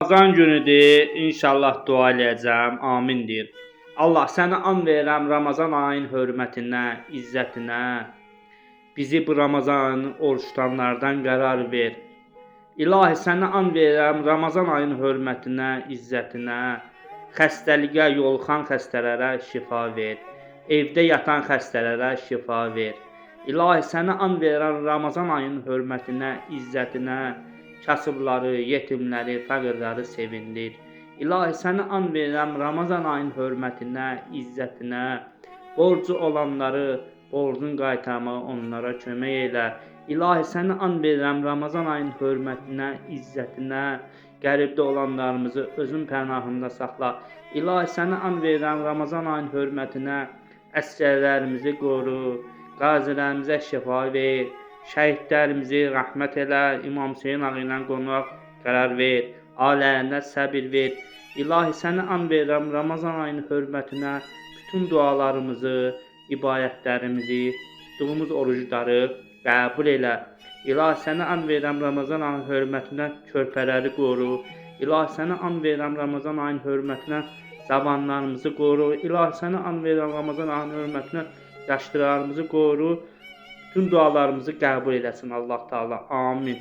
Ramazan günüdür, inşallah dua eləyəcəm, amin deyir. Allah sənə and verirəm Ramazan ayının hörmətinə, izzətinə. Bizi bu Ramazan ayının oruç tutanlardan qərar ver. İlahi sənə and verirəm Ramazan ayının hörmətinə, izzətinə. Xəstəliyə yoluxan xəstələrə şifa ver. Evdə yatan xəstələrə şifa ver. İlahi sənə and verirəm Ramazan ayının hörmətinə, izzətinə. Kasıbları, yetimləri, fəqirləri sevindir. İlahi sənə and verirəm Ramazan ayının hörmətinə, izzətinə. Borcu olanları borcun qaytarmağı onlara kömək elə. İlahi sənə and verirəm Ramazan ayının hörmətinə, izzətinə. Qəribdə olanlarımızı özün pənahında saxla. İlahi sənə and verirəm Ramazan ayının hörmətinə. Əsgərlərimizi qoru, qazilərimizə şifa ver. Şəhidlərimizi rəhmət elə, İmam Hüseyn ağı ilə qonaq qərar ver, ailələrinə səbir ver. İlahi sənə and verirəm Ramazan ayının hörmətinə bütün dualarımızı, ibadətlərimizi, tutduğumuz orucları qəbul elə. İlahi sənə and verirəm Ramazan ayının hörmətinə körpələri qoru. İlahi sənə and verirəm Ramazan ayının hörmətinə cavanlarımızı qoru. İlahi sənə and verirəm Ramazan ayının hörmətinə yaşlılarımızı qoru. Bütün dualarımızı qəbul eləsin Allah Taala. Amin.